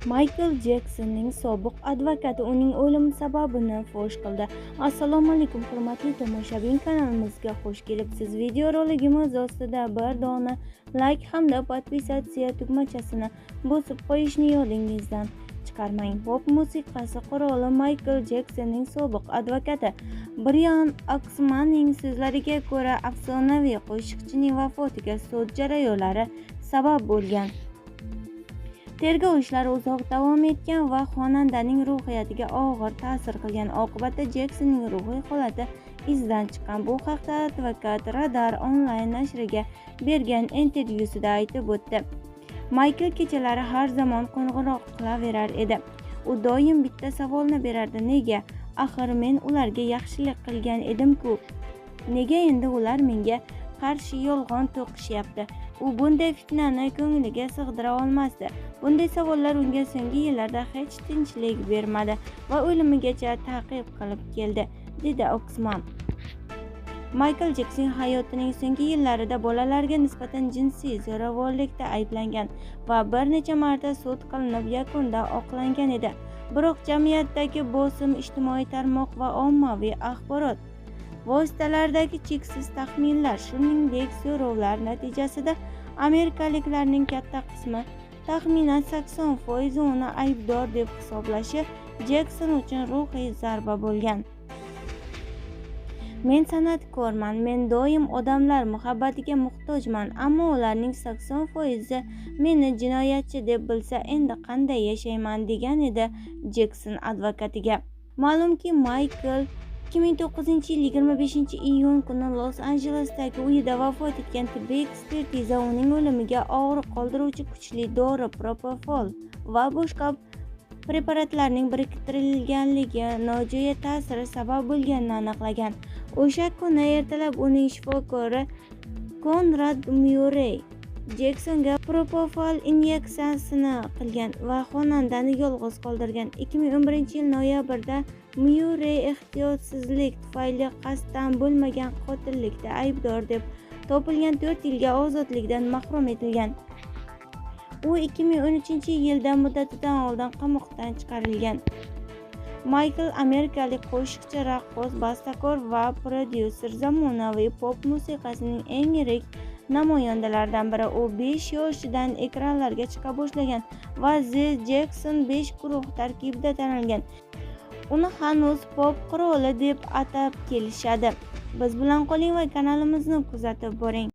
Maykl Jeksonning sobiq advokati uning o'limi sababini fosh qildi. Assalomu alaykum, hurmatli tomoshabin, kanalimizga xush kelibsiz. Videoroligimiz ostida bir dona layk hamda подписаться tugmachasini bosib qo'yishni yodingizdan chiqarmang. Pop musiqasi qiroli Maykl Jeksonning sobiq advokati Brian Oksmanning so'zlariga ko'ra, afsonaviy qo'shiqchining vafotiga sud jarayonlari sabab bo'lgan. Tergov ishlari uzoq davom etgan va xonandaning ruhiyatiga og'ir ta'sir qilgan. Oqibatda Jeksonning ruhiy holati izdan chiqqan. Bu haqda advokat Radar onlayn nashriga bergan intervyusida aytib o'tdi. Maykl kechalari har zamon qo'ng'iroq qilaverar edi. U doim bitta savolni berardi: "Nega? Axir men ularga yaxshilik qilgan edim-ku. Nega endi ular menga qarshi yolg'on to'qishyapti?" U bunday fitnani ko'ngliga sig'dira olmasdi. Bunday savollar unga so'nggi yillarda hech tinchlik bermadi va o'limigacha ta'qib qilib keldi, dedi Oksman. Maykl Jekson hayotining so'nggi yillarida bolalarga nisbatan jinsiy zo'ravonlikda ayblangan va bir necha marta sud qilinib, yakunda oqlangan edi. Biroq jamiyatdagi bosim, ijtimoiy tarmoq va ommaviy axborot vositalaridagi cheksiz taxminlar, shuningdek, so'rovlar natijasida amerikaliklarning katta qismi, taxminan 80% uni aybdor deb hisoblashi Jekson uchun ruhiy zarba bo'lgan. "Men san'atkorman, men doim odamlar muhabbatiga muhtojman, ammo ularning 80%i meni jinoyatchi deb bilsa, endi qanday yashayman?" degan edi Jekson advokatiga. Ma'lumki, Maykl 2009-yil 25-iyun kuni Los-Anjelesdagi uyida vafot etgan. Tibbiy ekspertiza uning o'limiga og'riq qoldiruvchi kuchli dori propofol va boshqa preparatlarning biriktirilganligi nojo'ya ta'siri sabab bo'lganini aniqlagan. O'sha kuni ertalab uning shifokori Konrad Myurrey Jeksonga propofol inyeksiyasini qilgan va xonandani yolg'iz qoldirgan. 2011-yil noyabrda Myurrey ehtiyotsizlik tufayli qasddan bo'lmagan qotillikda aybdor deb topilgan, 4 yilga ozodlikdan mahrum etilgan. U 2013-yilda muddatidan oldin qamoqdan chiqarilgan. Maykl amerikalik qo'shiqchi, raqqos, bastakor va prodyuser, zamonaviy pop musiqasining eng yirik namoyandalaridan biri. U 5 yoshidan ekranlarga chiqa boshlagan va The Jackson 5 guruhi tarkibida tanilgan. Uni hanuz pop qiroli deb atab kelishadi. Biz bilan qoling va kanalimizni kuzatib boring.